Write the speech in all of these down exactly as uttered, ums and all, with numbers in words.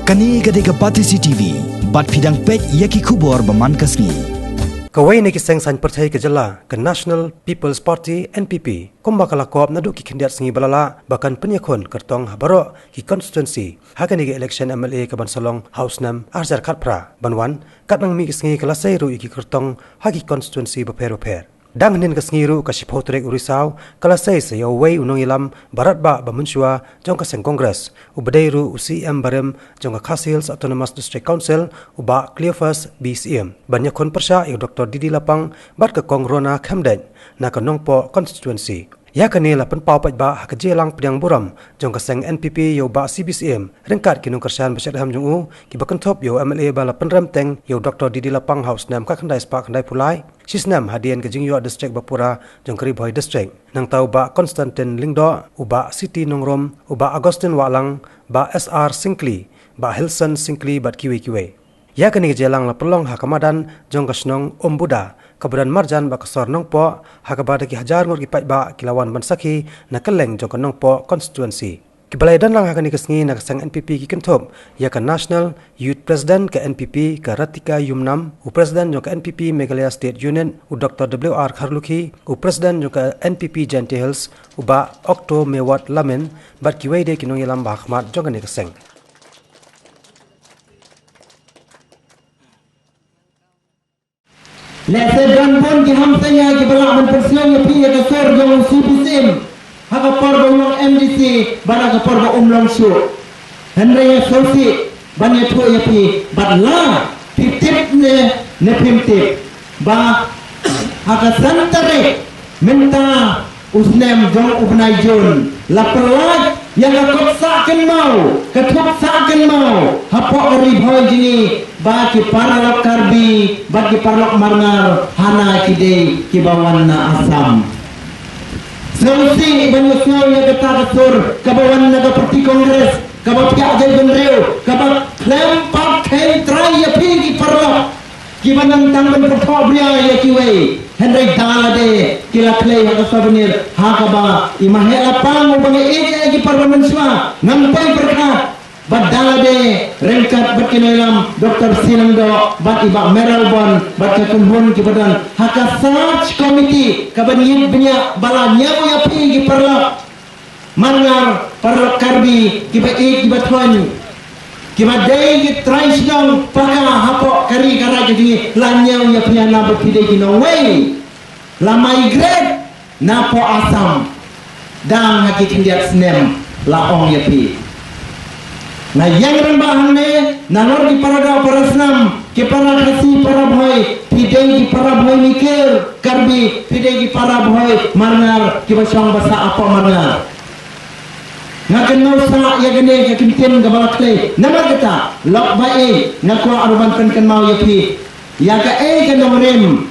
Kane ka dei ka Batesi T V, bad phi dang peit ïa ki khubor ba man ka sngi. Kawei na ki seng saiñ pyrthei ka jylla, ka National People's Party, N P P, kumba ka la kop naduh ki khyndiat sngi ba la lah, ba kan pynïakhun kyrtong ha baroh ki constituency ha kane ka election M L A ka ban sa long ha u snem ar hajar khatphra ban wan. Katba nang mih ki sngi ka la sei ruh ïa ki kyrtong ha ki constituency bapher bapher. Dang hynnin ka sngi ruh, ka shiphew tarik u Risaw, ka la sei sa ïa uwei u nongïalam baroh ba mynshuwa jong ka seng Congress, uba dei ruh u C M barim jong ka Khasi Hills Autonomous District Council, u Bah Cleophas B Syiem, ban ïakhun pyrshah ïa u Doktor D D Lapang bad ka Kong Rona Khymdeit na ka Nongpoh constituency. Ïa kane la pynpaw paidbah ha ka jingïalang pdiang burom jong ka seng N P P ïa u Bah C B Syiem, ryngkat ki nongkyrshan ba shitrhem jong u, kiba kynthup ïa u M L A ba la pynrem teng ïa u Doktor D D Lapang ha u snem khatkhyndai spah khyndai phew lai, shisnem hadien ka jingïoh district ba pura jong ka Ri Bhoi District. Nangta u Bah Constantine Lyngdoh, u Bah C T Nongrum, u Bah Augustine Wahlang, Bah S R Syngkli, Bah Hilson Syngkli bad kiwei kiwei. Ïa kane ka jingïalang la pynlong ha ka madan jong ka shnong Umbuda, kaba don marjan bad ka sor Nongpoh, ha kaba da ki hajar ngut ki paidbah ki la wan ban sakhi na kylleng jong ka Nongpoh constituency. Kiba la ïadon lang ha kane ka sngi na ka seng N P P ki kynthup ïa ka National Youth President ka N P P ka Ratika Yumnam, u President jong ka N P P Meghalaya State Unit, u Doktor W R Kharlukhi, u President jong ka N P P Jaintia Hills, u Bah Okto Mewat Lamin, bad kiwei de ki nongïalam ba ha khmat jong kane ka seng. Lehse don bun ki hamsaïa kiba lah ban pyrshang ïa phi ïa ka sur jong u C B Syiem ha ka por ba u long M D C bad ha ka por ba um long shuh. Hynrei ïa sngewsih ban ïathuh ïa phi, bad la phi tip ne, ne phim tip, ba ha ka san tarik mynta u snem jong u bnai Jun, la pyllait ïa ka kot sah kynmaw, ka thup sah kynmaw hapoh ka Ri Bhoi jong ngi, ba ki paralok Karbi bad ki paralok Marngar hana ki dei kiba wan na Assam. Sngewsih ban ïohsngew ïa kata ka sur kaba wan na ka party Congress, kaba phiah jaitbynriew, kaba khlem pat kheiñ trai ïa phi ki paralok kiba nang tang ban pyrthuh bria ïa kiwei. Hynrei da lade ki la khlei ha ka souvenir, ha kaba i Maheh Lapang uba nga ïeit ïa ki paralok mynshuwa, ngam poi pyrkhat. Bad da lade ryngkat bad ki nongïalam Doktor C Lyngdoh bad i Bah Mayralborn bad ka kynhun kiba don ha ka search committee kaba ngi bniah ba la ñiew ïa phi ki paralok Marngar, paralok Karbi kiba ïeit kiba thoiñ, kiba dei ki trai shnong paka hapoh ka ri ka raij ka jong ngi, la ñiew ïa phi hana ba phi dei ki nongwei. La migrate na poh Assam. Dang ha ki khyndiat snem la ong ïa phi. Nga ïeng rangbah hangne, nalor ki para daw para snam, ki para Khasi para Bhoi, phi dei ki para Bhoi Mikir, Karbi, phi dei ki para Bhoi Marngar, kiba shong ba sah hapoh Marngar. Nga kynmaw sah ïa kane ka ktien kaba la khlei. Namar kata, lok ba ïeit, nga kwah ruh ban pynkynmaw ïa phi ïa kaei ka nongrim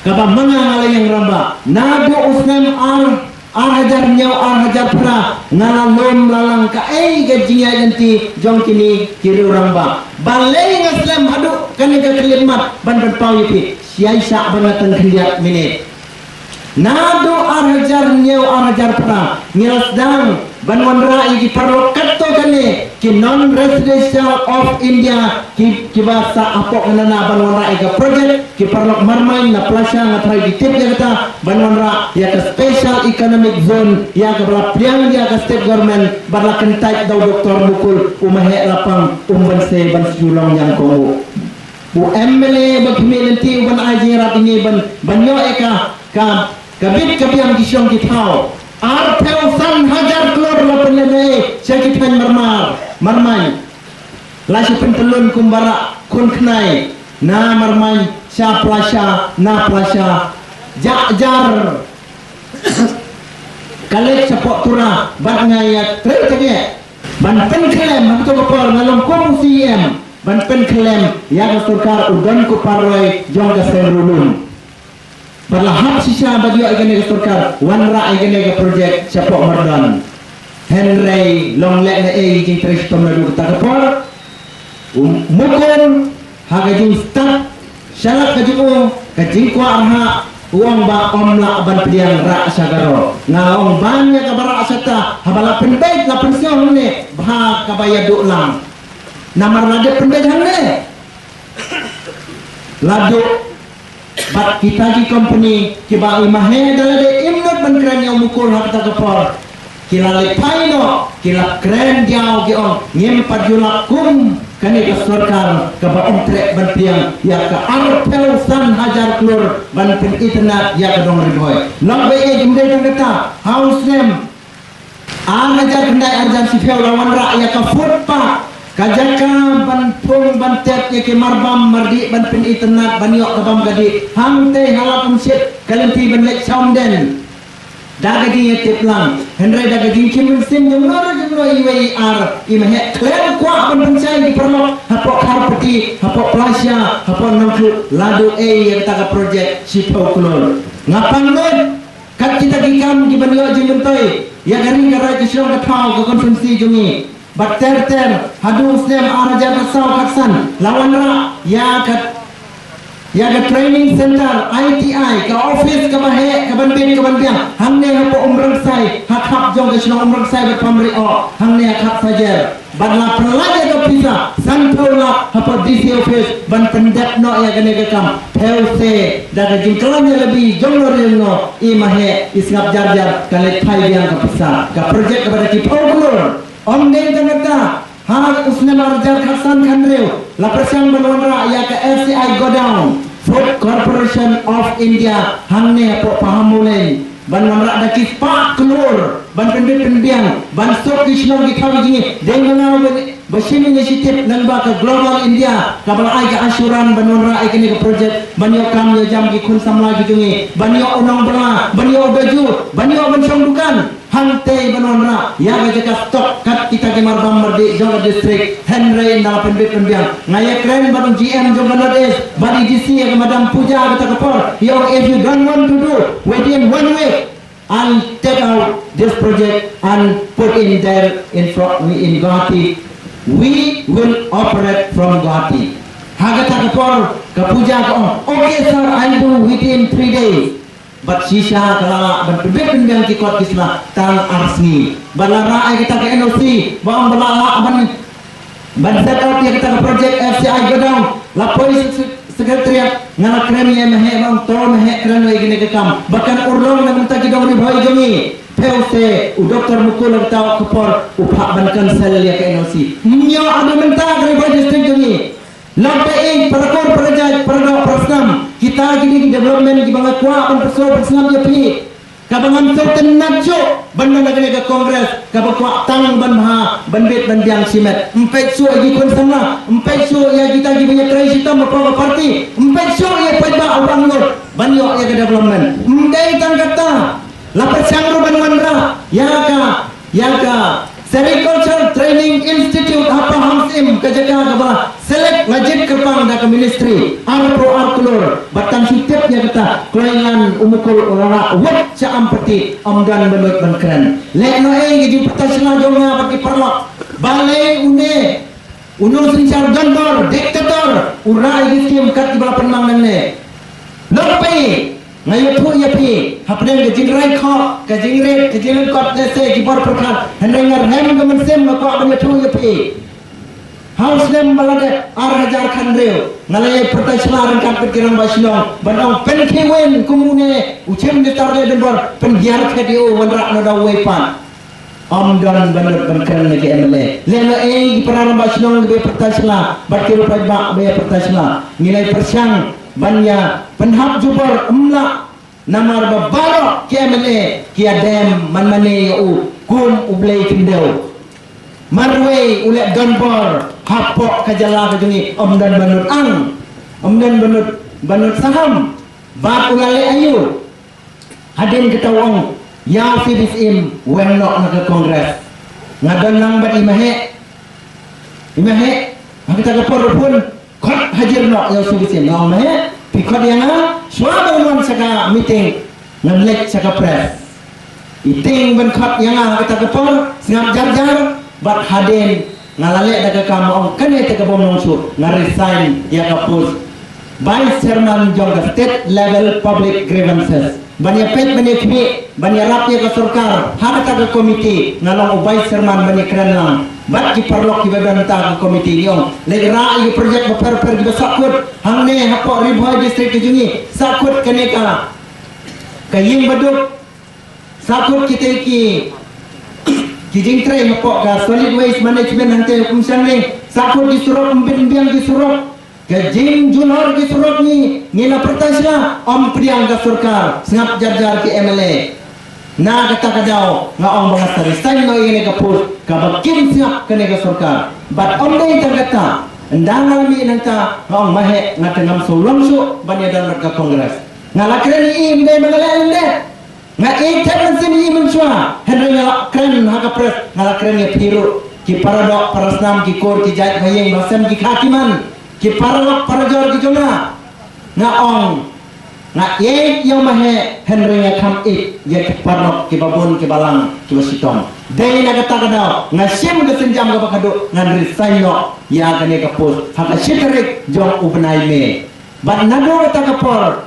kaba ma nga nga la ïeng rangbah. Naduh u snem ar, ar hajar hynñiew, ar hajar phra, nga la lum la lang kaei ka jingïaid lynti jong kine ki riew rangbah. Balei nga slem haduh kane ka khyllipmat ban pynpaw ïa phi? Shisha ban nga tang khyndiat minit. Naduh ar hajar hynñiew, ar hajar phra, ngi la sdang ban wanrah ïa ki paralok katto katne ki non-residential of India, ki, kiba sah hapoh Kanana ban wanrah ïa ka project, ki paralok Marmain na Plasha, nga tharai ki tip ïa kata, ban wanrah ïa ka special economic zone, ïa kaba la pdiang ïa ka state government bad la kyntait da u Doktor Mukul, u Maheh Lapang um ban sei ban shu long ñiangkong u. U M L A ba khmih lynti u ban ai jingïarap ïa ngi ban, ban ïoh ïa ka, ka, ka bit ka biang ki shong ki thaw. Arphew san hajar klur la pynlehnohei sha ki thaiñ Marmar, Marmain. La shu pyntyllun kumba rah khun khnai, na Marmain sha Plasha, na Plasha. Jah jar ka leit shapoh Tura bad nga ïatrei tang ïa ban pynkhlem ha kato ka por nga long kum u C E M, ban pynkhlem ïa ka sorkar u don ku paralok jong ka seng Rulum. Bad la hap shisha bad ïoh ïa kane ka sorkar wanrah ïa kane ka projek shapoh Mardon. Hynrei long lehnohei jingtrei shitom naduh kata ka por. U Mukul ha ka jingstad shalak ka jong u, ka jingkwah rhah, u ong ba ym lah ban pdiang rah sha Garo. Nga ong ban ïa kaba rah shata, haba la pynbeit la pynsngew hangne ba kaba ïaduh lang. Namar la dep pynbeit hangne. La duh bad kita ki company kiba i Mahe da lade im nud ban kren ïa u Mukul ha kata ka por. Ki la leit phai noh, ki la kren diaw ki ong ngim pat ïoh lap kum kane ka sorkar kaba ym treh ban pdiang ïa ka arphew san hajar klur ban pynitynnad ïa ka dong Ri Bhoi. Long ba ïeit ym dei tang kata, ha u snem ar hajar khyndai ar hajar shiphew la wanrah ïa ka food park, ka jaka ban phung ban tep ïa ki marbam mardih ban pynitynnad ban ïoh ka bam ka dih. Hangtei ha Lad Umshit ka lynti ban leit sha Umden. Da ka jingïatip lang, hynrei da ka jingkim mynsiem jong no jong no iwei i ar i Mahe khlem kwah ban pynshai ki paralok hapoh Kharpati, hapoh Plasha, hapoh Nongtluh la duh ei ïa kata ka project shiphew klur. Nga pang lut kat kita ki kam ki ban ïoh jingmyntoi ïa ka ri ka raid, ka shnong ka thaw, ka constituency jong ngi. Bad ter ter haduh u snem ar hajar khatsaw khatsan la wanrah ïa ka, ïa ka training center I T I, ka office kaba heh, kaban bit kaban biang hangne hapoh Umrangshai, ha khap jong ka shnong Umrangshai bad Pamriok, hangne ha khap Sajer. Bad la pynlait ïa ka pisa sanphew lak hapoh D C office ban pyndep noh ïa kane ka kam. Phew se da ka jingkhlaiñ ïa la bi jong no ri jong no i Mahe i sngap jar jar ka leit phai biang ka pisa, ka project kaba da ki phew klur. Ym dei tang kata, ha u snem ar hajar khatsan khathynriew la pyrshang ban wanrah ïa ka F C I godown, Food Corporation of India, hangne hapoh Pahammulin. Ban wanrah da ki spah klur ban pynbit pynbiang ban suk ki shnong ki thaw jong ngi. Dei ma nga ba shim initiative lyngba ka Global India kaba la ai ka assurance ban wanrah ïa kane ka project ban ïoh kam ïoh jam ki khun samla ki jong ngi, ban ïoh u nongbylla, ban ïoh u doju, ban ïoh ban shong dukan. Hangtei ban wanrah ïa ka jaka stock kat kita ki marbam mardih jong ka district. Hynrei ynda la pynbit pynbiang, nga ïakren bad u G M jong ka North East bad i D C ïa ka Madam Pooja ha kata ka por. Ïa ong, if you don't want to do within one week, I'll take out this project and put in there in front in Guwahati. We will operate from Guwahati. Ha kata ka por ka Pooja ka ong, okay sir, I'll do within three days. Bad shisha ka la lah ban pynbit pynbiang ki kot ki sla tang ar sngi. Bad la rah ïa kita ki N O C ba ong ba la lah ban, ban set up ïa kita ki project F C I godown. La poi sek-, sek-, secretariat, nga la kren ïa Mahe ba ong to Mahe kren ïa kine ki kam ba kan urlong na mynta ki dong Ri Bhoi jong ngi. Phew se u Doktor Mukul ha kata ka por u phah ban cancel ïa ka N O C. Ym ïoh ha mynta ka Ri Bhoi district jong ngi. Lok ba ïeit para kur para jait, para doh para snam, kita kine ki development kiba nga kwah ban pynsngew pynsngew ïa phi. Kaba ngam sngewtynnat shuh ban wan na kane ka Congress kaba kwah tang ban bha ban bit ban biang shimet. Ym peit shuh ïa ki khun samla, ym peit shuh ïa kita kiba ïatrei shitom hapoh ka party, ym peit shuh ïa paidbah u Angnud ban ïoh ïa ka development. Ym dei tang kata, la pyrshang ruh ban wanrah ïa ka ïa ka Sericulture Training Institute ha Pahamsyiem, ka jaka kaba la select, la jied kyrpang da ka ministry, arphew ar klur. Bad tang shu tip ïa kata, kloi ngan u Mukul u la rah wad sha Ampati, ym don ba nud ban kren. Lehnohei ka jingpyrta sla jong nga bad ki paralok, balei une u nongsynshar donbor, dictator, u rah ïa ki skim kat kiba la pynmang nangne. Nongpei, nga ïathuh ïa phi, hapdeng ka jingrai khoh, ka jingrit, ka jinglyngkot, lehse ki bor pyrkhat, hynrei nga rhem ka mynsiem, nga kwah ban ïathuh ïa phi. Ha u snem ba la dep, ar hajar khathynriew, nga la ïa pyrta sla ryngkat bad ki rangbah shnong ban ong pynkhih win kum une u Chief Minister leh donbor, pynhiar khet ïa u, wanrah noh da uwei pat. Ym don ba nud ban kren na ki M L A. Lehnohei ki para rangbah shnong kiba ïa pyrta sla bad ki rangbah ba ïa pyrta sla, ngi la ïa pyrshang ban ïa pynhap jubor, ym lah, namar ba baroh ki M L A ki ïa dem man mane ïa u kum u blei khyndew. Marwei u leh donbor hapoh ka jylla ka jong ngi, ym don ba nud ang, ym don ba nud, ba nud saham. Bad u la leh aïu? Hadien kata u ong, ïa u Sibis im, wan noh na ka Congress. Nga don lang bad i Mahe. I Mahe, ha kata ka por u phone, khot hajir noh ïa u Sibis im. Nga ong, Mahe, phi khot ïa nga, shuwa ba un wan sha ka meeting, ngan leit sha ka press. I tieng ban khot ïa nga ha kata ka por, sngap jar jar, bad hadien nga la leh da ka kam, ong kane te ka bym long shuh, nga resign ïa ka post Vice Chairman jong ka State Level Public Grievances. ban ïa peit, ban ïa khmih, ban ïarap ïa ka sorkar ha kata ka komiti, nga long u vice chairman ban ïa kren lang bad ki paralok kiba don ha ka komiti. Ngi ong leit rah ïa ki projek bapher bapher kiba sahkut hangne hapoh Ri Bhoi district ka jong ngi, sahkut kane ka ka ïing baduk, sahkut kita ki ki jingtrei hapoh ka solid waste management hangtei ha Umsangling, sahkut ki surok, ym bit ym biang ki surok. Ka jingjulor ki surok ngi, ngi la pyrta sha, ym pdiang ka sorkar, sngap jar jar ki M L A. Na kata ka daw nga ong ba nga sa resign noh ïa kane ka post, kaba kim sngap kane ka sorkar. Bad ym dei tang kata, ynda nga la mih nangta nga ong ma heh, nga te ngam sngewlong shuh ban ïadon bad ka Congress. Nga la kren ïa i, ym dei ba nga leh lyndet. Nga ïeit thep mynsiem ïa i mynshuwa, hynrei nga la kren ha ka press, nga la kren ïa phi ruh, ki paradoh parasnam, ki kur ki jait, ba ïeng ba sem, ki kha ki man, ki paralok parajor ki jong nga. Nga ong, nga ïeit ïa u ma heh, hynrei nga kham ïeit ïa ki paralok kiba bun, kiba lang, kiba shitom. Dei na kata ka daw nga shim ka sienjam kaba khadduh, ngan resign noh ïa kane ka post ha ka shi tarik jong u bnai May. Bad naduh kata ka por,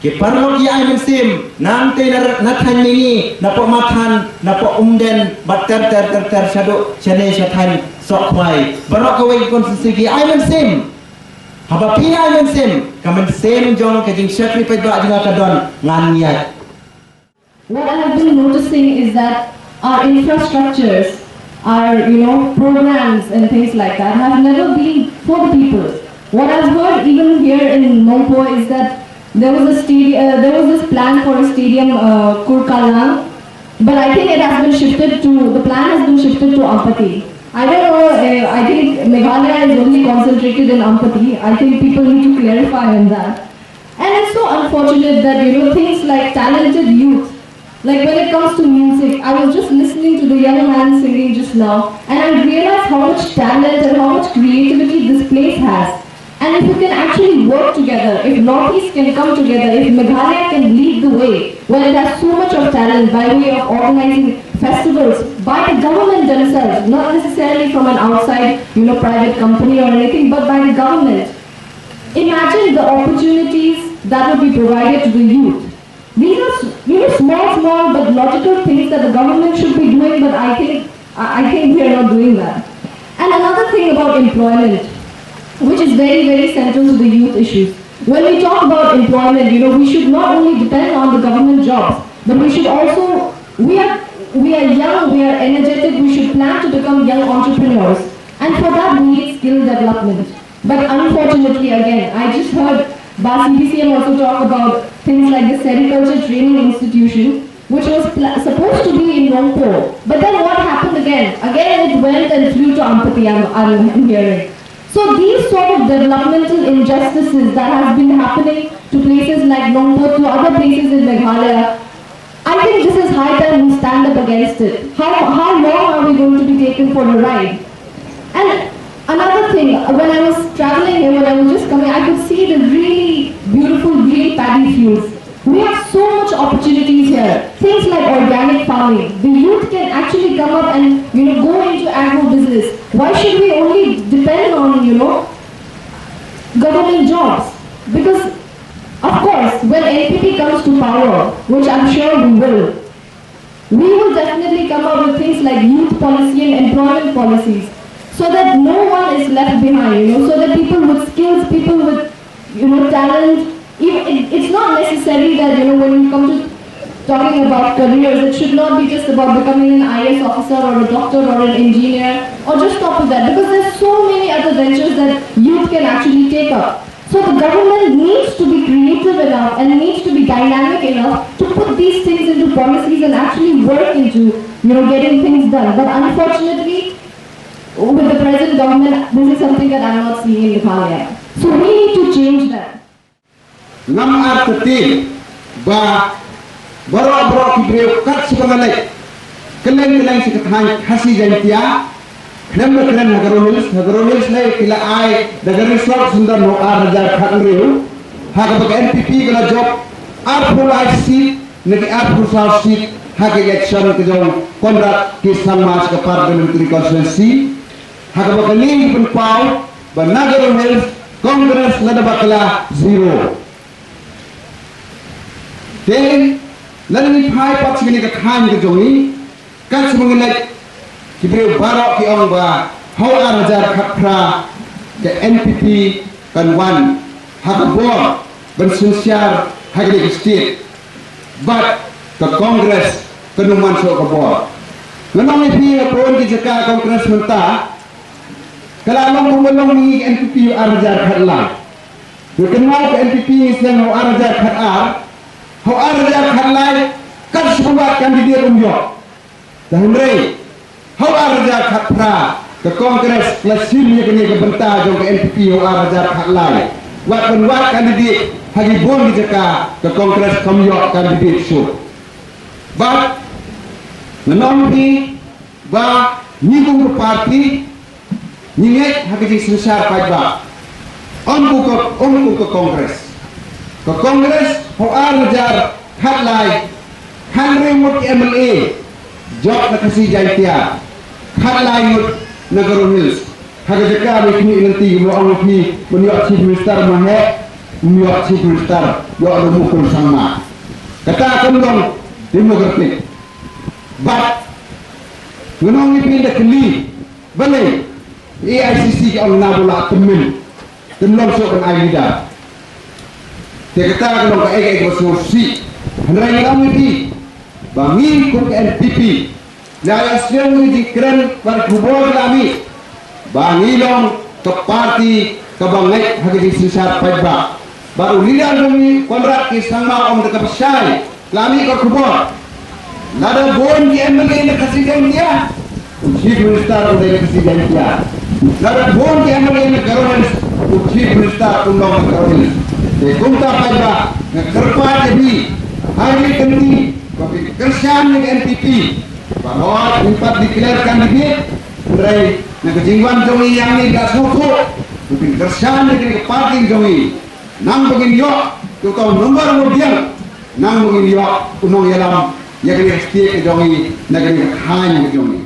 ki paralok ïa ai mynsiem, nangtei na, na thaiñ Mihngi, napoh Mathan, napoh Umden, bad ter ter ter ter shaduh shane sha thaiñ Sohkhwai. Baroh kawei ka constituency ki ai mynsiem. Haba phi ai mynsiem, ka mynsiem jong ka jingshakri paidbah jong nga ka don, ngan ïaid. What I've been noticing is that our infrastructures, our, you know, programs and things like that have never been for the people. What I've heard even here in Nongpoh is that there was a stadi-, uh, there was this plan for a stadium, uh, Kurkalang, but I think it has been shifted to, the plan has been shifted to Ampati. I don't know, uh, I think Meghalaya is only concentrated in Ampati. I think people need to clarify on that. And it's so unfortunate that, you know, things like talented youth, like when it comes to music, I was just listening to the young man singing just now, and I realized how much talent and how much creativity this place has. And if we can actually work together, if Northeast can come together, if Meghalaya can lead the way, where it has so much of talent by way of organizing festivals by the government themselves, not necessarily from an outside, you know, private company or anything, but by the government. Imagine the opportunities that would be provided to the youth. These are s-, you know, small, small but logical things that the government should be doing, but I think, I I think we are not doing that. And another thing about employment, which is very, very central to the youth issues. When we talk about employment, you know, we should not only depend on the government jobs, but we should also, we are, we are young, we are energetic, we should plan to become young entrepreneurs. And for that, we need skill development. But unfortunately, again, I just heard Ba C B C M also talk about things like the Sericulture Training Institution, which was pl-, supposed to be in Nongpoh. But then what happened again? Again, it went and flew to Ampati, I'm, I'm hearing. So these sort of developmental injustices that has been happening to places like Nongpoh, to other places in Meghalaya, I think this is high time we stand up against it. How, how long are we going to be taken for a ride? And another thing, when I was traveling here, when I was just coming, I could see the really beautiful green paddy fields. We have so much opportunities here. Things like organic farming. The youth can actually come up and, you know, go into agro business. Why should we only depend on, you know, government jobs? Because, of course, when N P P comes to power, which I'm sure we will, we will definitely come up with things like youth policy and employment policies, so that no one is left behind, you know, so that people with skills, people with, you know, talent, if, it, it's not necessary that, you know, when you come to talking about careers, it should not be just about becoming an I A S officer or a doctor or an engineer or just top of that, because there's so many other ventures that youth can actually take up. So the government needs to be creative enough and needs to be dynamic enough to put these things into policies and actually work into, you know, getting things done. But unfortunately, with the present government, this is something that I'm not seeing in Meghalaya. So we need to change that. Ngam artatien ba baroh baroh ki briew kat shaba nga leit kylleng kylleng sha ka thaiñ Khasi Jaiñtia, khlem da kren ha Garo Hills, ha Garo Hills ne ki la ai da ka result sendar no ar hajar khathynriew, ha kaba ka N P P ka la jop arphew lai seat na ki arphew saw seat ha ka election ka jong Conrad K Sangma sha ka parliamentary constituency. Ha kaba kane ngi pynpaw ba na Garo Hills Congress lada bakla zero. Te lada ngi phai pat sha kane ka thaiñ ka jong ngi, kat shaba ngi leit, ki briew baroh ki ong ba ha u ar hajar khatphra ka N P P kan wan ha ka bor ban synshar ha kane ka state, bad ka Congress kan ym wan shuh ka bor. Ngan ong ïa phi, ha bun ki jaka Congress mynta ka la long kumba long ma ngi ka N P P ha u ar hajar khatlai. Ngi kynmaw ka N P P ngi seng ha u ar hajar khatar, ha u ar hajar khatlai, kat shaba wad candidate um ïoh. Te hynrei ha u ar hajar khatphra ka Congress ka la shim ïa kane ka bynta jong ka N P P ha u ar hajar khatlai. Wat ban wad candidate ha ki bun ki jaka ka Congress kam ïoh candidate shuh. Bad ngan ong ïa phi ba ngi kum ka party ngi ngeit ha ka jingsynshar paidbah. Ym kum ka, ym kum ka Congress. Ka Congress ha u ar hajar khatlai, khathynriew ngut ki M L A jop na Khasi Jaiñtia, khatlai ngut na Garo Hills. Ha ka jaka ba ngi khmih lynti, kumba ong ïa phi, ban ïoh Chief Minister ma heh, ym ïoh Chief Minister, ïoh Mukul Sangma. Kata kam long democratic. Bad ngan ong ïa phi, da kylli balei A I C C ki ong na ba la tymmen, tymmen long shuh ban ai leader. Te kata ka long kaei kaei kaba sngewsih. Hynrei ngan ong ïa phi ba ngi kum ka N P P, la ïa sngewsih ngi, jingkren bad khubor la mih ba ngi long ka party kaba ngeit ha ka jingsynshar paidbah. Bad u leader jong ngi Conrad K Sangma um da kaba shai, la mih ka khubor. Lada bun ki M L A na Khasi Jaiñtia, u Chief Minister u dei na Khasi Jaiñtia. Lada bun ki M L A na Garo Hills, u Chief Minister un long na Garo Hills. Te kumta paidbah, nga kyrpad ïa phi, ha kine ki kynti, ba phin kyrshan ïa ka N P P. Ba hooid ngim pat declare candidate, hynrei na ka jingwan jong ngi ïa ngi ka sngewthuh, ba phin kyrshan ïa kane ka party jong ngi. Nang ba ngin ïoh uta u nombar uba biang, nang ba ngin ïoh u nongïalam ïa kane ka state ka jong ngi, na kane ka thaiñ ka jong ngi.